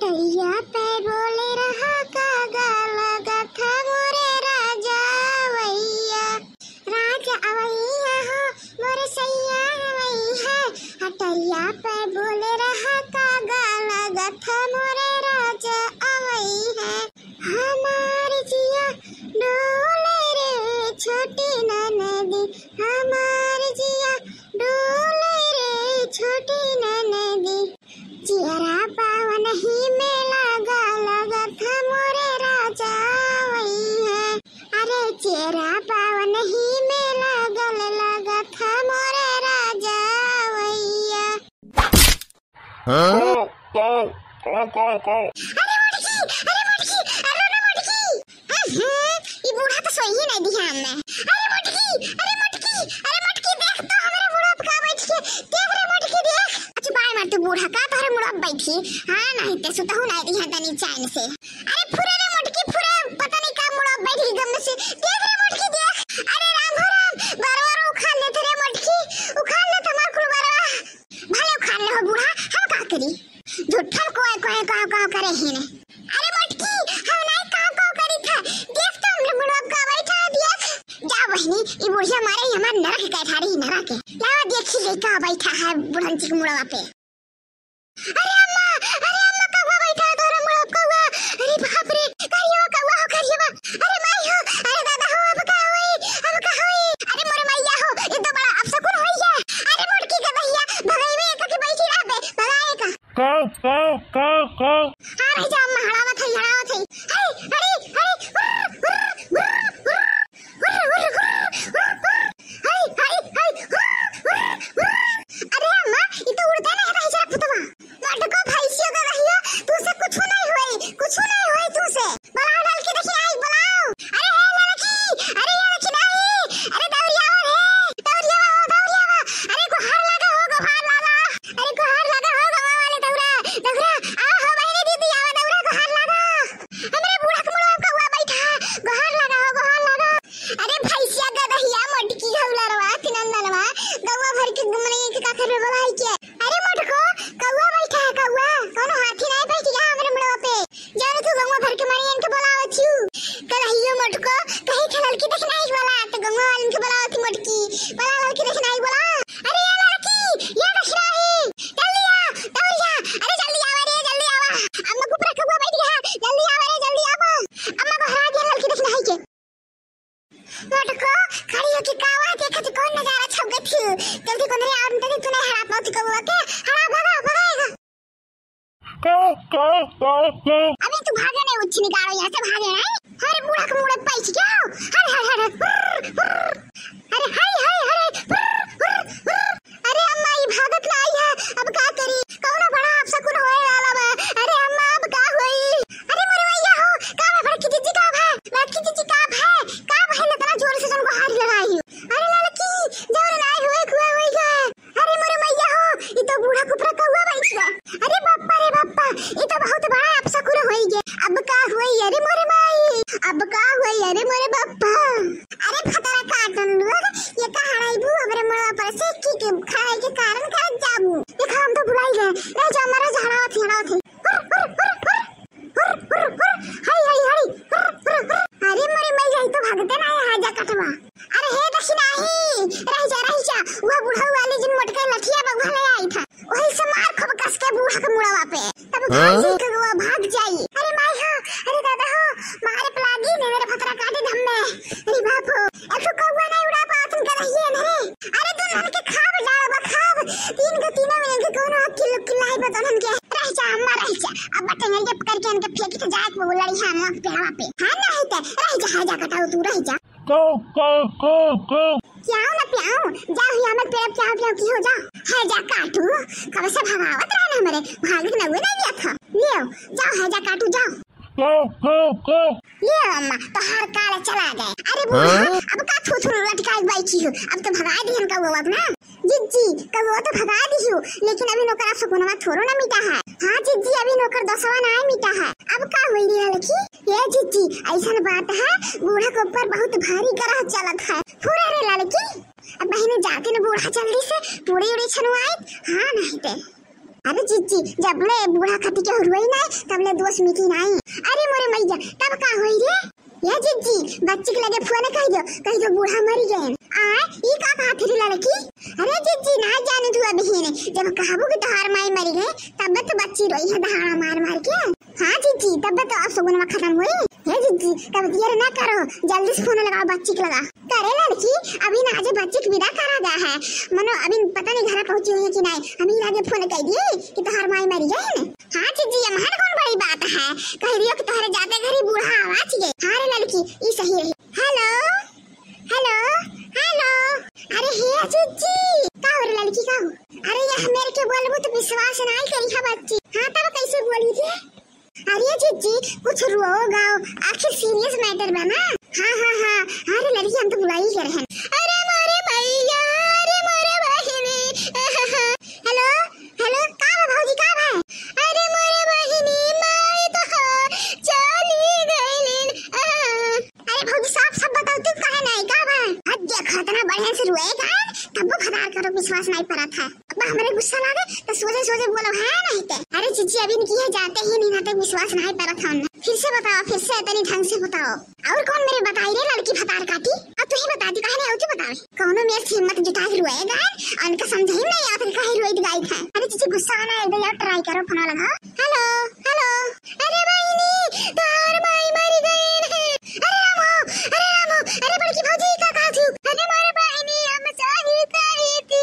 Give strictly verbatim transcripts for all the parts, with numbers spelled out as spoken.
हटैया पे बोले रहा कागा, लगत है मोरे राजा अवैया। राजा अवैया हो, मोरे सैया अवैया। हटैया पे बोले रहा कागा, लगत है मोरे राजा अवैया। हमार जिया डोले रे छोटी ननदी, हमार जिया डोले रे छोटी ननदी। जियरा पावन ही में लागा, लगत है मोरे राजा अवैया। अरे जियरा पावन ही में लागल, लगत है मोरे राजा अवैया। हाँ? काऊ, काऊ, काऊ, काऊ, काऊ। अरे मोटकी, अरे मोटकी, अरे रे मोटकी। हम्म, ई बूढ़ा तो सोई ही नहीं दिहा हमने। अरे मोटकी, अरे मोटकी, अरे मोटकी, देख तो हमरे मुड़वा पे का बैठी है। देख रे मोटकी, देख। अच्छा, बाय मार तू बूढ़ा, का तोहरे मुड़वा पे बैठी? हाँ, नहीं ते सुतहु नहीं दिहा तनी चैन से। अरे फुरे रे मोटकी, फुरे, पता नहीं का मुड़वा पे बैठी गम से। देख रे मोटकी, देख। अरे राम हो राम, बरवा रो उखाड़ लेत रे मोटकी, उखाड़ लेत हमार कुल बरवा। भले उखाड़ ले हो बूढ़ा, हम का करी? झूठन कोय कोय काव काव करे ही ने। अरे मोटकी, हम नाई काव काव करी था। देख तो हमरे मुड़वा पे का बैठा है, देख। जा बहिनी, ई बुढ़िया मारे ही हमार नरक के ठारी ही नरक के। लावा देखी ले का बैठा है बुढ़ंची के मुड़वा पे। अरे अम्मा, अरे अम्मा, कौवा बैठा है तोरे मुड़वा पे, कौवा। अरे बाप रे, करियो कौवा हो, करियो बा। अरे माई हो, अरे दादा हो, अब का होई, अब का होई? अरे मोरे मैया हो, ई तो बड़ा अपसकुन होई है। अरे मोटकी के भैया, भगई में एक के बैठी रहबे, भगाए का। काव, काव, काव, काव। हाँ, रह जा, अम्मा, हड़ावत है, हड़ावत है। हई, हड़ी, हड़ी, उर्र, उर्र, उर्र, उर्र, उर्र, उर्र, उर्र, उर्र, उर्र। हई, हई, हई, उर्र, उर्र, उर्र। अरे अम्मा, ई तो उड़ते नहीं रही जरा पुतवा। मोटको भैंसियो का रहियो, तू से कुछ नहीं होई, कुछ नहीं होई तू से। बुलाओ ललकी दखिनाही, बुलाओ। अरे हे ललकी, अरे ये दखिनाही, अरे दौरियावा रे, दौरियावा हो, दौरियावा। अरे गोहार लागा हो, गोहार लागा। अरे गोहार लागा हो, गवा वाले दौरा, दौरा। आ हो बहिनी दीदी, आवा दौरा, गोहार लागा। हमरे बूढ़ा के मुड़वा पे कौवा बैठा, गोहार लागा हो, गोहार लागा। अरे भैंसिया गदहिया मोटकी घौलरवा, तिनंदनवा, गौवा भर के गुमरैया के काखर में बोलाई के। अरे मोटको, कौवा बैठा है, कौवा। कौनो हाथी नहीं बैठ गया हमरे मुड़वा पे। जानो तू गौवा भर के मारी इनके बोलावत हूँ। कलहियो मोटको, कहीं थे ललकी दखिनाही बोला, तो गौवा वाले इनके बोलावत हूँ मोटकी। बोला ललकी दखिनाही बोला। अरे ये ललकी, ये दखिनाही, जल्दी आ, दौड़ जा। अरे जल्दी आवा रे, जल्दी आवा। अम्मा के ऊपर कौवा बैठ गया, जल्दी आवा रे, जल्दी आवा। अम्मा को हरा दिया ललकी दखिनाही के। मोटको, खड़ी होके कावा देखत कौन नजारा छौकत थी? जल्दी कोनरे आउर तनी तूने हड़ा पाउत कौवा के, हड़ा भगा, भगाएगा। काव, काव, काव, काव। अबे तू भागे नहीं, उच्च निकालो यहाँ से, भागे नहीं। अरे बूढ़ा के मुड़े पैच गया। हर, हर, हर, हर, हुर्र, हुर्र। अरे हाय, हाय, हाय, हुर्र, हुर्र, हुर्र। अरे अम्मा, ई भागत ना आई है, अब का करी? कौनो बड़ा अपसकुन होए वाला बा। अरे अम्मा, अब का होई? अरे मोरे मैया हो, का बा बड़की जीजी, का भा? बड़की जीजी, का भा? का भा इतना जोर से जन गोहार लगाई? अरे ललकी, जोर नाई हुए, कुआ होई गा। अरे मोरे मैया हो, ई तो बूढ़ा कुपरा कौवा बैठ गया। अरे बप्पा रे बप्पा, ई तो बहुत बड़ा अपसकुन होई गे। अब का होई अरे मोरे माई, अब का होई अरे मोरे बप्पा। अरे फतरा काटन लोग, ये का हड़ाई बू हमरे मुड़वा पर से की के खड़ाई के कारण करत जाबू। देखा हम तो भुलाई गए। रह जा, मरा जा, हड़ावत ही, हड़ावत ही। हुर, हुर, हुर, हुर। हुर, हुर, हुर। हाय, हाय, हाय। हुर, हुर, हुर। अरे मोरे मैया, ई तो भागते ना है, आजा कटवा। अरे हे दखिनाही, रह जा, रह जा। वह बुढ़ऊ वाली जिन मोटका लठिया बउआ ले आई था। वही से मार खूब कस के बूढ़ा के मुड़वा पे। तब हाँ? भाग जाई कौवा, भाग जाई। अरे माई हो, अरे दादा हो, मारे पलागी ने मेरे फतरा काटे धम्मे। अरे बाप हो, एक तो कौवा नहीं उड़ा पावत उनके रहिए ने। अरे तू नन के खाब डाल बा खाब। तीन के तीनों में इनके कौनो हक किलो किलाई बा तो नन के। रह जा अम्मा, रह जा। अब टेंगरिया पकड़ के इनके फेंक के जाए के वो लड़ी है अम्मा के पेड़वा पे। हाँ नहीं ते, रह जा, है जा कटाऊ तू, रह जा। काव, काव, काव, काव। क्या ना प्याऊ, जाओ ही हमर पेड़ प्याऊ प्याऊ की हो जाओ। है जा काटू, कब से भगावत रहे ना हमरे, भाग के नवे नहीं गया था। लियो, जाओ है जा काटू, जाओ। काव, काव, काव। लियो अम्मा, तोहार काल चला गए। अरे बूढ़ा, हाँ? अब का थू थू लटकाई बैठी हो, अब तो भगाई दिहन कौवा ना। जिज्जी, कौवा तो भगा दिहू, लेकिन अभी नोकर अपसकुनवा थोड़ो ना मिटा है। हाँ जिज्जी, अभी नोकर दोसवा ना मिटा है। अब का हुई रे लड़की? ये जिज्जी, ऐसन बात है, बूढ़ा के ऊपर बहुत भारी ग्रह चलत है। फुरे रे लड़की, अब बहिने जाके न बूढ़ा जल्दी से पूरी उड़ी छनुआई। हाँ नहीं ते। अरे जिज्जी, जब ले बूढ़ा खटी के हुरुई नाई, तब ले दोष मिटी नाई। अरे मोरे मैया, तब का होई रे? ये जिज्जी, बच्ची के लगे फोन कहि दियो, कहि दियो बूढ़ा मरि गए। आ, ई का कहत रे लड़की? अरे जिज्जी, ना जाने तू अबहिन, जब कहबू कि तोहार माई मरि गए, तब तो बच्ची रोई है दहाड़ा मार मार के। हाँ जिज्जी, तब तो अब सगुनवा खत्म होई। हे जिज्जी, तब देर ना करो, जल्दी से फोन लगाओ, बच्ची के लगा। करे लड़की, अभी ना आज बच्ची के विदा करा गया है, मनो अभी पता नहीं घर पहुंची हुई है कि नहीं, हम ही आगे फोन कह दिए कि तोहार माई मरि गए। हाँ जिज्जी, ये महन कौन बड़ी बात है, कह दियो कि तोहरे जाते घर ही बूढ़ा आवाज गए। हाँ रे लड़की, ई सही रही। हेलो, हेलो, हेलो। अरे हे जिज्जी, का हो रे लड़की, का हो? अरे ये मेरे के बोलबू तो विश्वास नहीं करी है बच्ची। हाँ तब कैसे बोली थी? अरे जिज्जी, कुछ रोओ गाओ, आखिर सीरियस मैटर बा ना। हाँ हाँ हाँ, अरे लड़की हम तो बुलाई के रहन। अरे मोरे भैया, अरे मोरे बहिनी। हेलो, हेलो, का बा भौजी, का बा? अरे मोरे बहिनी, माई तो चली गइलिन। अरे भौजी, साफ साफ बताओ, तू काहे नहीं, का बा? हद देखो, इतना बढ़िया से रोए गान, तब वो भतार करो विश्वास नहीं परत है। अब हमरे गुस्सा लागे तो सोझे सोझे बोलो है नहीं ते। अरे जिज्जी, अभी इनकी है जाते ही नहीं ना, तो विश्वास नहीं परत है उनमें। फिर से बताओ, फिर से इतनी ढंग से बताओ। और कौन मेरे बताई रे लड़की भतार काटी? अब तू ही बता दी, काहे नहीं आऊ तू बतावे? कौनो मेर से हिम्मत जुटा के रोए गान, उनका समझ ही नहीं आवत कि काहे रोइत गाइत है। अरे जिज्जी, गुस्सा ना, एक बार और ट्राई करो, फोन लगा। हेलो, हेलो। अरे बहिनी, तोहार माई मरि गइन है। अरे राम हो, अरे राम हो, अरे बड़की भौजी, का कहत हू? अरे मोरे बहिनी, हम चाही कही थी,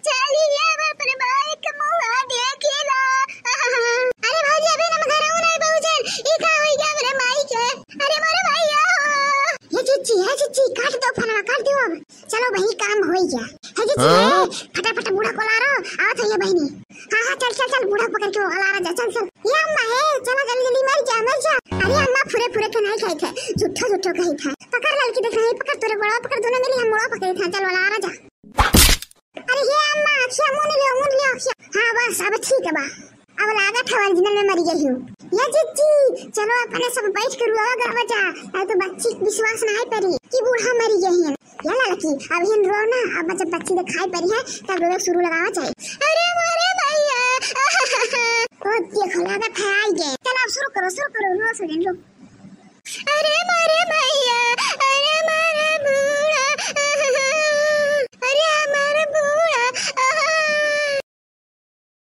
चली अब अपने माई के मुँह देखे ला। अरे भौजी, अभी हम घर नहीं पहुँचल, ई का होई गया हमरे माई के? अरे मोरे भैया हो। हे जिज्जी, हे जिज्जी, काट दो फोनवा, काट दो अब। चलो बहिनी, काम होई गया। हे जिज्जी, हाँ? हे, फटाफट बूढ़ा को लारो, आवत है ये बहिनी। हाँ हाँ, चल चल चल, बूढ़ा पकड़ के वो लारा जा, चल चल। ये अम्मा है, चला जल्दी जल्दी, मर जा मर जा। अरे अम्मा, फुरे फुरे के नहीं खाई थे, झूठो झूठो कही था। पकड़ लड़की, देख रही, पकड़ तोरे गोड़वा, पकड़ दोनों मिली हम गोड़वा पकड़े थे, चल वो लारा जा। अरे ये अम्मा, अखिया मून लियो, मून लियो अखिया। हाँ बस, अब ठीक है बा। अब लागत है ओरिजिनल में मरी गई हूँ। ये जिज्जी, चलो अपने सब बैठ के रुआ गा बचा, अब तो बच्ची के विश्वास ना परी कि बूढ़ा मरी गई है। ये लड़की, अब हिन रो ना, अब जब बच्ची दिखाई परी है, तब रोवे शुरू लगावा चाहे। अरे मोरे भैया। ओ देखो, लागत है आई गए। चलो अब शुरू करो, शुरू करो, रो सुन लो।